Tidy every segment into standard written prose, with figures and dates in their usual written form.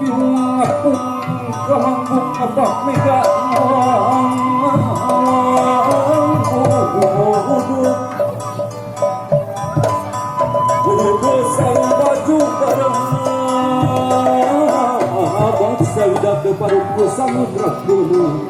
Ngapung kamanggung apa mega nguduk sang baju barang bangsa wida ke parupu samudra gunung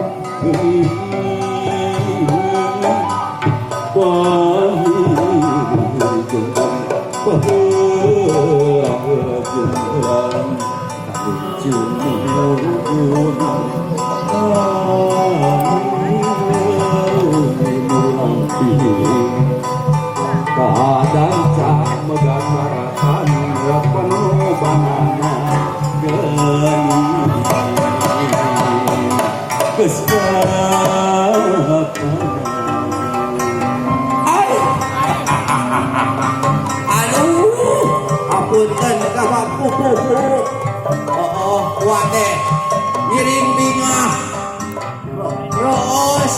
Aduh, apunten ka pupuhu. Oh, wade ngiring bingah. Roos.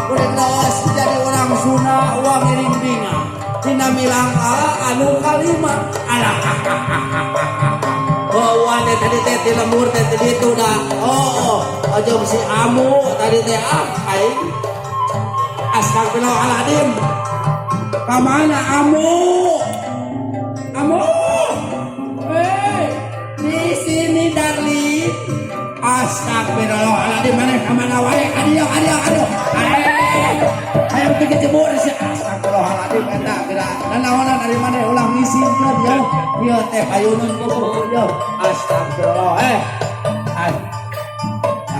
Kuring roos jadi orang Sunda uang ngiring bingah. Dina milangkala anu kalima. Alah. Oh, wade tadi teh ti lembur teh ti ditu da. Oh, ojong si Amu tadi teh ah aing. Astagfirullahaladzim. Kamana Amu? Amu? Hei, di sini darling. Astagfirullahaladzim, mana kamana wae? Adio, adio, adio. Eh, hayang teu kecebur si astagfirullahaladzim eta geura. Nanaonan ari maneh ulah ngisinkeun yo. Ieu teh payunun kuku yo. Astagfirullah. Eh. Ay.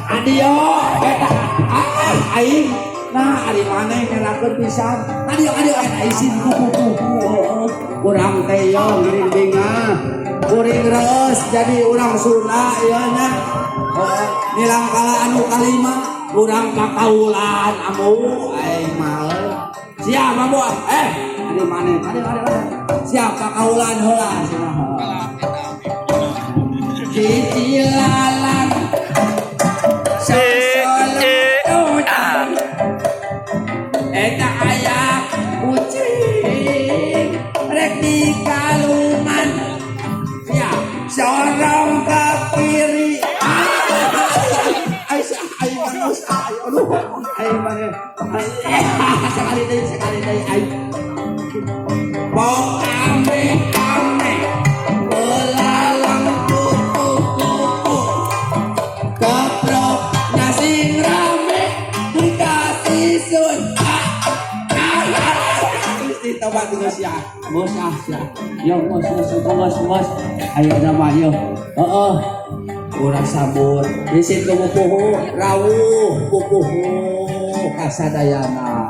Adio, eta ah aing. Nah, ari maneh ngerakeun pisan. Adio, adio eta isin kuku-kuku. Kurang teh yo ngiring bingah. Kuring reus jadi urang Sunda ieu nya. Heeh, milangkala anu kalima urang kakaulan amu aing mah. Siap amu eh ari maneh, ari ari ari. Siap kakaulan heula cenah. Cicilalang sosolotan eta aya kucing rek dikalungan ya sorong ke kiri. Ay, ay, ay, ay, aduh, ay, mana, sekali deui, ay, pok ame ame belalang kuku kuku keprok sing rame dikasih sun. Gusti tobat geus ya. Geus ah sia. Yo geus geus geus geus. Ayo nama yo. Heeh. Urang sambut. Isin pupuhu rawuh pupuhu kasadayana.